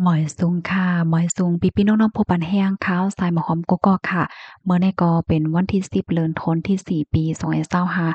ໝາຍສູງຄ່ະ ໝາຍສູງພີ່ໆນ້ອງໆຜູ້ປັນແຮງຂ່າວສາຍໝາກຫອມກກອກຄ່ະ. ມື້ນີ້ກໍເປັນວັນທີສິບ ເດືອນທັນວາທີສີ່ ປີສອງພັນຊາວຫ້າ.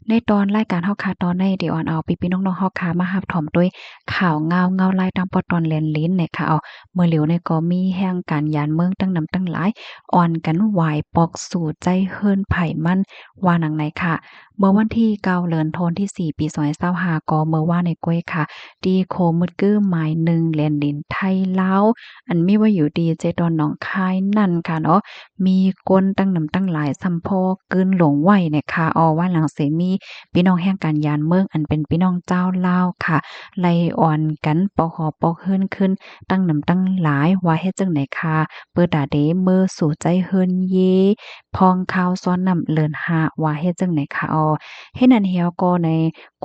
ໃນຕອນລາຍການເຮົາຄ່ະ ຕອນນີ້ ໄດ້ອອນເອົາພີ່ໆນ້ອງໆເຮົາຄ່ະ ມາຮັບຊົມດ້ວຍຂ່າວງາວ ງາວລາຍຕາມປອດຕອນແລນລິນນະຄ່ະ. ເອົາ ມື້ຫຼຽວນີ້ກໍມີແຮງການຢານເມືອງຕັ້ງນຳຕັ້ງຫຼາຍ ອ່ອນກັນຫວາຍປອກສູ້ໃຈເຮືອນໃຜມັນ ວ່າໜັງໃນຄ່ະ. ເມື່ອວັນທີເກົ້າ ເດືອນທັນວາທີສີ່ ປີສອງພັນຊາວຫ້າ ກໍເມື່ອວານນີ້ກ້ວຍຄ່ະ ທີ່ໂຄມືດກື້ໝາຍໜຶ່ງແລນລິນໄທລາວ ອັນມີໄວ້ຢູ່ທີ່ເຈດອນໜອງຄາຍນັ້ນຄ່ະເນາະ ມີຄົນຕັ້ງນຳຕັ້ງຫຼາຍ ຊ່ຳພໍກືນຫຼົງໄວ້ນະຄ່ະ. ເອົາ ວ່າຫຼັງເສຍມີພີ່ນ້ອງແຮງການຢານເມືອງ ອັນເປັນພີ່ນ້ອງຊາວລາວຄ່ະ ໄລ່ອ່ອນກັນປອກຫໍປອກເຮືອນຂຶ້ນ ຕັ້ງນຳຕັ້ງຫຼາຍ ວ່າເຮັດຈັ່ງໃດຄ່ະ ເປີດຕາເດເມືອສູ່ໃຈເຮືອນເຢ ພອງຄາວຊ້ອນນ້ຳເລີນຫ້າ ວ່າເຮັດຈັ່ງໃດຄ່ະ. ເອົາ ເຮັດນັ້ນແລ້ວກໍໃນ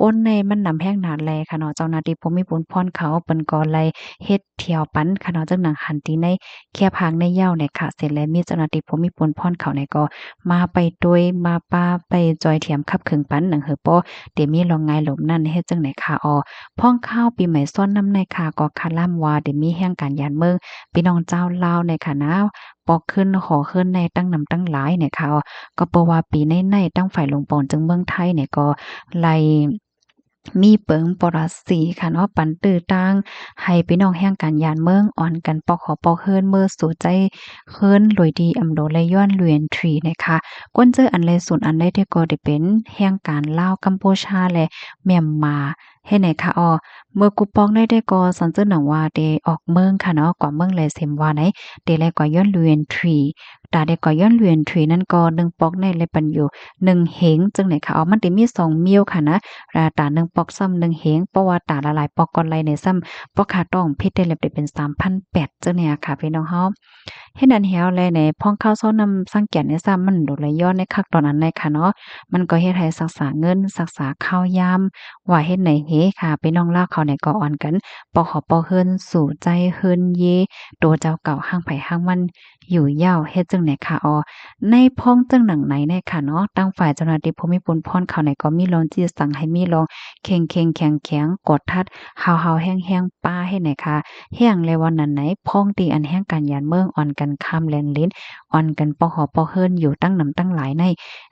ຄົນໃນມັນນຳແຮງໜາແລຄ່ະເນາະ ເຈົ້າໜ້າທີ່ຜູ້ມີບຸນພອນເຂົາ ເພິ່ນກໍໄລ່ເຮັດແຖວປັນຄ່ະເນາະ ຈັ່ງໜັງຫັນທີ່ໃນແຄບຮ່າງໃນເຍົານີ້ຄ່ະ. ເສັດແລ້ວມີເຈົ້າໜ້າທີ່ຜູ້ມີບຸນພອນເຂົານີ້ກໍມາໄປຊ່ວຍ ມາປາໄປຈອຍຖຽມຂັບເຄື່ອນປັນ ໜັງເຫີປໍເດມີລອງງາຍລົມນັ້ນ ເຮັດຈັ່ງໃດຄ່ະ. ເອົາ ພອງຄາວປີໃໝ່ຊ້ອນນ້ຳໃນຄ່ະ ກໍຄາລຳວ່າໄດ້ມີແຮງການຢານເມືອງ ພີ່ນ້ອງຊາວລາວໃນຄະນະ ປອກຂຶ້ນຫໍເຮືອນໃນຕັ້ງນຳຕັ້ງຫຼາຍນະຄ່ະ. ກໍເພາະວ່າປີໃນໆ ທາງຝ່າຍຫຼວງປອງເຈີງເມືອງໄທນີ້ກໍໄດ້ມີເປິງປໍລາສີຄ່ະເນາະ ປັນຕື້ຕ່າງໃຫ້ພີ່ນ້ອງແຮງການຢານເມືອງ ອ່ອນກັນປອກຫໍປອກເຮືອນ ເມືອສູ່ໃຈເຮືອນໂດຍທີ່ອຳໂດໄລຍອນ Reentry ນະຄ່ະ. ຄົນເຈີອັນໄລສູນອັນໄລແທ້ກໍໄດ້ເປັນແຮງການລາວ ກຳປູຊາ ແລະ ມຽນມາ ເຮັດໃນຄ່ະ. ເອົາ ເມື່ອກູປອກໃນແທ້ກໍສັນເຈີໜັງວ່າໄດ້ອອກເມືອງຄ່ະເນາະ ກວ່າເມືອງແລເສັມວ່າໃນ ເດແລກວ່າຍອນ Reentry ຕາເດກວ່າຍອນ Reentry ນັ້ນກໍໜຶ່ງປອກໃນແລະປັນຢູ່ໜຶ່ງເຮງ ຈັ່ງໃດຄ່ະ. ເອົາ ມັນໄດ້ມີສອງມ້ຽວຄ່ະນະ ລະຕາໜຶ່ງປອກຊ້ຳໜຶ່ງເຮງ ເພາະວ່າຕາຫຼາຍໆປອກກໍໄລ່ໃນຊ້ຳ ເພາະຄ່າຕ້ອງຜິດໄດ້ແລ້ວໄດ້ເປັນສາມພັນແປດ ຈັ່ງໃດອະຄ່ະ ພີ່ນ້ອງເຮົາ. ເຮັດອັນແຮວແລໃນພອງຄາວຊ້ອນນ້ຳສັງກຽນໃນຊ້ຳ ມັນໂດໄລຍອນໃນຄັກຕອນອັນໃນຄ່ະເນາະ ມັນກໍເຮັດໃຫ້ສັກສາເງິນ ສັກສາຄາວຢາມ ວ່າເຮັດໃນເຮຄ່ະ. ພີ່ນ້ອງລາວເຂົານີ້ກໍອ່ອນກັນປອກຫໍປອກເຮືອນ ສູ່ໃຈເຮືອນເຢ ໂຕເຈົ້າເກົ່າ ຫ້າງໃຜຫ້າງມັນຢູ່ເຍົາ ເຮັດຈັ່ງໃດຄ່ະ. ເອົາ ໃນພອງຈັ່ງໜັງໃນແນ່ຄ່ະເນາະ ທາງຝ່າຍເຈົ້າໜ້າທີ່ຜູ້ມີບຸນພອນເຂົານີ້ກໍມີລອງຈີ່ສັ່ງໃຫ້ມີລອງເຄັ່ງໆແຂງໆ ກວດທັດ ເຮົາໆແຮງໆ ປາເຮັດໃນຄ່ະ ແຮງແລວ່ານັ້ນໃນ ພອງທີ່ອັນແຮງການຢານເມືອງ ອ່ອນກັນຄາມແລນລິນ ອ່ອນກັນປອກຫໍປອກເຮືອນຢູ່ຕັ້ງນຳຕັ້ງຫຼາຍໃນ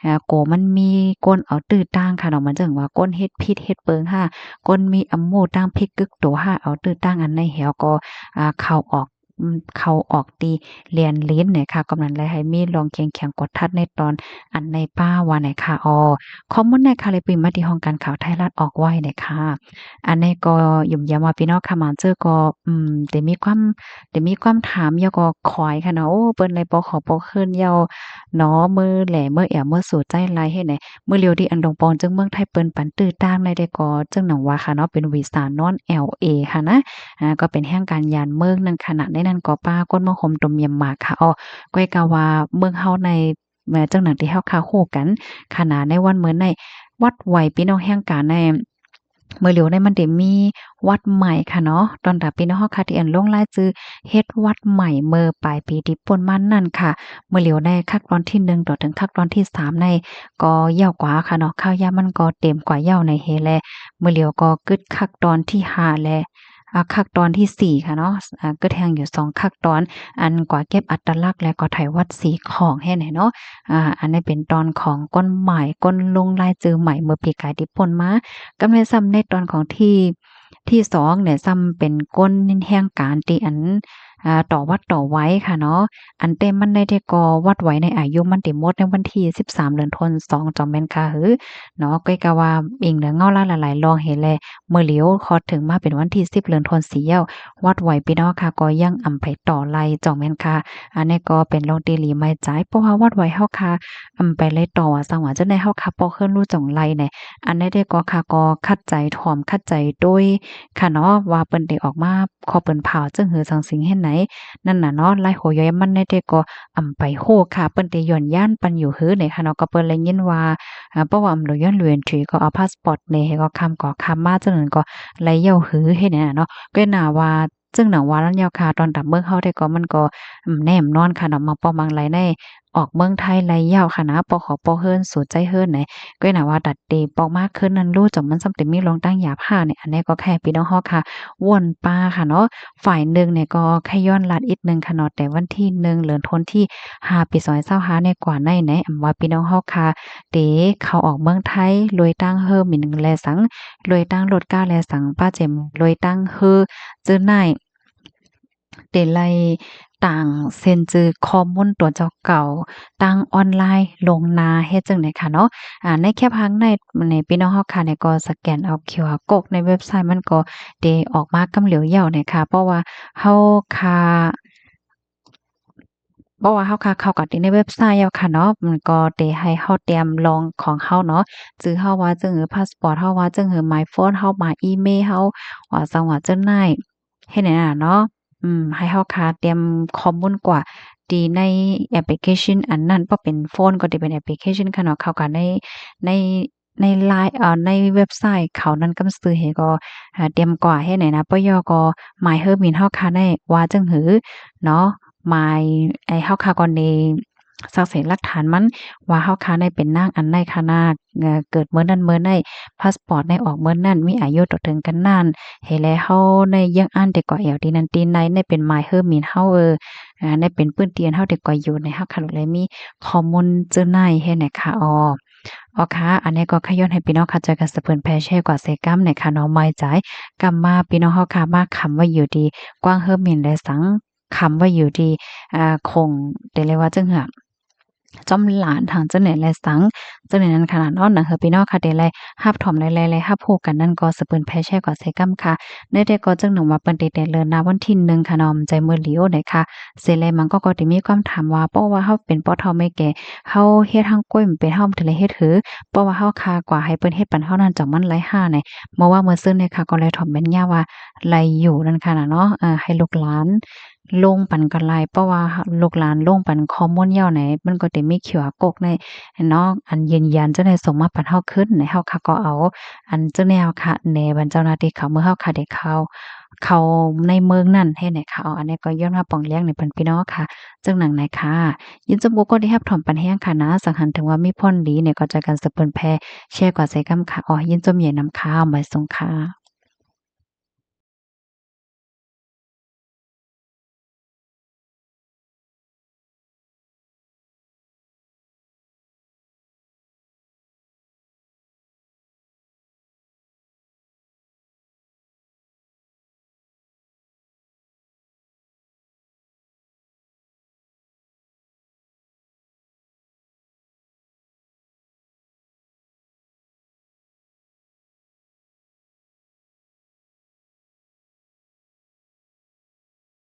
ອາ ໂກມັນມີຄົນເອົາຕື້ຕ່າງຄ່ະເນາະ ມັນຈຶ່ງວ່າຄົນເຮັດຜິດເຮັດເປິງຫາ ຄົນມີອຳໂມຕ່າງຜິດກຶກໂຕຫາ ເອົາຕື້ຕ່າງອັນໃນແຮວກໍ ອາ ເຂົ້າອອກ ອືມ ເຂົ້າອອກທີ່ແລນລິນນະຄ່ະ. ກໍນັ້ນແຫຼະ ໃຫ້ມີລອງເຄັ່ງແຂງກວດທັດໃນຕອນອັນໃນປາວ່າໃນຄ່ະ. ເອົາ ຂໍ້ມູນໃນຄ່ະ ແລະ ປີມາທີ່ຫ້ອງການຂ່າວໄທຍລັດອອກໄວ້ນະຄ່ະ. ອັນນີ້ກໍຢ້ຽມຢາມວ່າພີ່ນ້ອງຂ້າມາເຈີກໍ ອືມ ໄດ້ມີຄວາມ ໄດ້ມີຄວາມຖາມ ແລ້ວກໍຄອຍຄ່ະເນາະ ໂອ້ ເພິ່ນໄດ້ປອກຫໍປອກເຮືອນເຍົາເນາະ ເມືອແລເມືອແອວ ເມືອສູ່ໃຈໄລ່ເຮັດໃດ. ມື້ຫຼຽວທີ່ອັນຫຼວງປອງເຈີງເມືອງໄທເພິ່ນປັນຕື້ຕ່າງໃນແທ້ກໍ ເຊິ່ງໜັງວ່າຄ່ະເນາະ ເປັນວີຊານອນແອວເອຫັ້ນນະ ອາ ກໍເປັນແຮງການຢານເມືອງນັ້ນຂະນະໃນນັ້ນກໍປາກົດເມືອງໂຮມຕົມມຽມມາຄ່ະ. ເອົາ ກ້ວຍກະວ່າເມືອງເຮົາໃນ ເອີ ຈັ່ງໜັງທີ່ເຮົາຄ່ະຮູ້ກັນຂະນະໃນວັນມື້ໃນ ວັດໄຫວ ພີ່ນ້ອງແຮງການໃນ ມື້ຫຼຽວໃນມັນໄດ້ມີວັດໃໝ່ຄ່ະເນາະ ຕ້ອນຮັບພີ່ນ້ອງເຮົາຄ່ະ ທີ່ອັນລົງລາຍຊື່ເຮັດວັດໃໝ່ເມື່ອປາຍປີທີ່ຜ່ານມານັ້ນຄ່ະ. ມື້ຫຼຽວໃນຄັກຕອນທີໜຶ່ງຕໍ່ເຖິງຄັກຕອນທີສາມໃນກໍຍາວກວ່າຄ່ະເນາະ ຄາວຢາມມັນກໍເຕັມກວ່າເຍົາໃນເຮ ແລະ ມື້ຫຼຽວກໍກຶດຄັກຕອນທີຫ້າ ແລະ ອາ ຄັກຕອນທີສີ່ຄ່ະເນາະ ອາ ກຶດແຮງຢູ່ສອງຄັກຕອນ ອັນກວາດເກັບອັດຕະລັກ ແລະ ກໍໄຖວັດສີຂອງແຮງໃນເນາະ. ອາ ອັນນີ້ເປັນຕອນຂອງຄົນໃໝ່ ຄົນລົງລາຍຊື່ໃໝ່ເມື່ອປີກາຍທີ່ຜ່ານມາ. ກັບໃນຊ້ຳໃນຕອນຂອງທີ ທີສອງນີ້ຊ້ຳເປັນຄົນແຮງການທີ່ອັນ ອາ ຕໍ່ວັດຕໍ່ໄຫວຄ່ະເນາະ. ອັນແຕ່ມັນໄດ້ແຕ່ກໍວັດໄຫວໃນອາຍຸມັນໄດ້ໝົດໃນວັນທີສິບສາມ ເດືອນທັນສອງ ເຈົ້າແມ່ນກະຫືເນາະ. ກໍກະວ່າອີງເໜືອເງົາລາຍຫຼາຍໆລອງເຮ ແລະ ມື້ຫຼຽວຮອດເຖິງມາເປັນວັນທີສິບ ເດືອນທັນສີ່ ແລ້ວ ວັດໄຫວພີ່ນ້ອງເຮົາຄ່ະ ກໍຍັງອຳໄປຕໍ່ໄລ່ເຈົ້າແມ່ນຄ່ະ. ອັນນີ້ກໍເປັນເລື່ອງທີ່ດີໃໝ່ໃຈ ເພາະວ່າວັດໄຫວເຮົາຄ່ະ ອຳໄປໄລ່ຕໍ່ວ່າ ສັງວ່າຈັ່ງໃດເຮົາຄ່ະ ປອກເຮືອນຮູ້ຈັ່ງໄລ່ແນ່. ອັນໃດແຕ່ກໍຄ່ະ ກໍຂັດໃຈ ຖອມຂັດໃຈດ້ວຍຄ່ະເນາະ ວ່າເພິ່ນໄດ້ອອກມາ ຂໍເພິ່ນພາວຈຶ່ງຫື ສັງສິງເຮັດໃດນັ້ນນະເນາະ. ລາຍຫົວຍ່ອຍມັນໃດແຕ່ກໍອຳໄປຮູ້ຄ່ະ ເພິ່ນໄດ້ຍ້ອນຢ້ານປັນຢູ່ຫືໃດຄ່ະເນາະ. ກໍເພິ່ນໄດ້ຍິນວ່າ ອາ ເພາະວ່າອຳໂດຍອນ Reentry ກໍເອົາພາສປອດໃນເຮ ກໍຄຳກໍຄຳມາ ຈັ່ງນັ້ນກໍໄລ່ເຍົາຫືເຮັດໃດນະເນາະ. ກໍໜ້າວ່າ ເຊິ່ງໜັງວ່ານັ້ນເຍົາຄ່ະ ຕອນຕາມເມືອງເຮົາແທ້ກໍມັນກໍ ອືມ ແນ່ນອນຄ່ະເນາະ ມັກປ້ອງມັກໄລ່ໃນ ອອກເມືອງໄທໄດ້ແລ້ວຫັ້ນນະ ປອກເຮືອນ ສູນໃຈເຮືອນໃດ ກໍໜ້າວ່າຕັດເຕປອກມາຄືນນັ້ນ ຮູ້ຈາກມັນຊ້ຳເຕັມມີລອງຕັ້ງຢາບຫ້ານີ້ ອັນນີ້ກໍໃຫ້ພີ່ນ້ອງເຮົາຄ່ະ ວົນປາຄ່ະເນາະ ຝ່າຍໜຶ່ງນີ້ກໍໃຫ້ຍ້ອນລັດອີກໜຶ່ງຄ່ະເນາະ ແຕ່ວັນທີໜຶ່ງ ເດືອນທັນວາທີຫ້າ ປີສອງພັນຊາວຫ້ານີ້ກວ່າໃນໃນ ອຳວ່າພີ່ນ້ອງເຮົາຄ່ະ ເຕເຂົ້າອອກເມືອງໄທ ໂດຍຕັ້ງເຮືອບິນແລສັງ ໂດຍຕັ້ງລົດກາແລສັງ ປະເຈັມໂດຍຕັ້ງເຮືອຈື່ນາຍ ເຕໄລ່ຕາງເຊັນຈື່ຂໍ້ມູນຕົວເຈົ້າເກົ່າ ທາງອອນລາຍລ່ວງໜ້າ ເຮັດຈັ່ງໃດຄ່ະເນາະ ອາ ໃນແຄປທາງໃນນີ້ ພີ່ນ້ອງເຮົາຄ່ະນີ້ກໍສະແກນເອົາຄິວອາໂກດໃນເວັບໄຊມັນກໍເຕອອກມາກຳຫຼຽວຢາວນີ້ຄ່ະ ເພາະວ່າເຮົາຄ່ະ ເພາະວ່າເຮົາຄ່ະເຂົ້າກັນຢູ່ໃນເວັບໄຊແລ້ວຄ່ະເນາະ ມັນກໍເຕໃຫ້ເຮົາຕຽມລອງຂອງເຮົາເນາະ ຊື່ເຮົາວ່າຈັ່ງໃດ ພາສປອດເຮົາວ່າຈັ່ງໃດ ໝາຍໂຟນເຮົາ ໝາຍອີເມລເຮົາ ວ່າຈັ່ງວ່າຈັ່ງໃດ ເຮັດແນວນັ້ນເນາະ ອືມ ໃຫ້ເຮົາຄ່ະຕຽມຂໍ້ມູນກວ່າ ທີ່ໃນແອັບພລິເຄຊັນອັນນັ້ນ ບໍ່ເປັນໂຟນກໍເຕເປັນແອັບພລິເຄຊັນຄ່ະເນາະ ເຂົ້າກັນໃນ ໃນ ໃນລາຍ ເອີ ໃນເວັບໄຊເຂົານັ້ນກຳຊື່ເຮັດກໍ ອາ ຕຽມກວ່າເຮັດໃດນະ ປະຢໍກໍໝາຍເຮືອບິນເຮົາຄ່ະໃນວ່າຈັ່ງຫືເນາະ ໝາຍ ເຮົາຄ່ະກໍເນ ສັກເສນຫຼັກຖານມັນວ່າເຮົາຄ່ະໃນເປັນນາງອັນໃດຄ່ະນາ ເກີດເມື່ອນັ້ນເມື່ອໃດ ພາສປອດໃນອອກເມື່ອນັ້ນ ມີອາຍຸຕົວເຖິງກັນນັ້ນ ເຮັດແລ້ວເຮົາໃນຍັງອ່ານແຕ່ກໍແອວທີ່ນັ້ນທີ່ໃນ ໃນເປັນໝາຍເຮືອບິນເຮົາ ເອີ ໃນເປັນພື້ນທີ່ອັນເຮົາແຕ່ກໍຢູ່ໃນ ເຮົາຄ່ະເລີຍມີຂໍ້ມູນຈື່ນາຍເຮັດໃດນະຄ່ະ ອໍ ອໍຄ່ະ ອັນນີ້ກໍຂະຍ້ອນໃຫ້ພີ່ນ້ອງຄ່ະ ຊ່ວຍກັນສະເຜີຍແຜ່ແຊກວ່າເສຍກຳໃນຄ່ະເນາະ ໝາຍໃຈ ກຳມາພີ່ນ້ອງເຮົາຄ່ະ ມາຄຳໄວ້ຢູ່ທີ່ກວາງເຮີໝິນແລສັງ ຄຳໄວ້ຢູ່ທີ່ ອາ ຄົງ ເດເລວ່າຈັ່ງຫາ ຈອມຫຼານທາງເຈົ້າເໜືອແລສັງ ເຈົ້າເໜືອນັ້ນຂະໜາດເນາະ ໜັງເຮືອພີ່ນ້ອງຄ່ະ ເດໄລຮັບຖອມໄລໄລ ແລະ ຮັບຮູ້ກັນນັ້ນກໍສະເຜີຍແຜ່ແຊກວ່າເສຍກຳຄ່ະ ໃນແຕ່ກໍຈັ່ງໜຶ່ງວ່າເພິ່ນເດແຕ່ເລີນນາວັນທີໜຶ່ງຄ່ະເນາະ ໃຈມື້ຫຼຽວໃດຄ່ະ ເສແລມັງກໍ ກໍເດມີຄວາມຖາມວ່າ ເພາະວ່າເຮົາເປັນພໍ່ເຖົ້າແມ່ແກ່ ເຮົາເຮັດທາງກ້ວຍມັນເປັນ ເຮົາເປັນເຮັດຫື ເພາະວ່າເຮົາຄ່ະກວ່າໃຫ້ເພິ່ນເຮັດປັນເຮົານັ້ນ ຈາກມັນໄລຫ້າໃນ ເມື່ອວ່າມື້ຊືນນີ້ຄ່ະ ກໍໄລຖອມແມ່ນຍາວ່າໄລຢູ່ນັ້ນຂະໜາດເນາະ ເອີ ໃຫ້ລູກຫຼານ ລົງປັນກໍໄດ້ ເພາະວ່າລູກຫຼານລົງປັນຂໍ້ມູນແລ້ວໃນ ມັນກໍຈະມີຄິວອາໂກດໃນເນາະ ອັນຢືນຢັນຈະໄດ້ສົ່ງມາປັນເຮົາຄືນໃນ ເຮົາຄ່ະກໍເອົາອັນເຈົ້າແນວຄ່ະ ແນບັນເຈົ້າໜ້າທີ່ເຂົາ ເມື່ອເຮົາຄ່ະໄດ້ເຂົ້າ ເຂົ້າໃນເມືອງນັ້ນເຮັດໃດນະຄ່ະ ເອົາ ອັນນີ້ກໍຍ້ອນວ່າປ່ອງລຽງໃນເພິ່ນພີ່ນ້ອງຄ່ະ ຈັ່ງໜັງໃດນະຄ່ະ ຍິນຊົມຜູ້ຄົນທີ່ຮັບຖອມປັນແຮງຄ່ະນະ ສັງຫັນເຖິງວ່າມີພອນດີໃນ ກໍຊ່ວຍກັນສະເຜີຍແຜ່ແຊກວ່າເສຍກຳຄ່ະ ອໍ ຍິນຊົມໃຫຍ່ນຳຄ່ະ ໝາຍສົງຄ່ະ.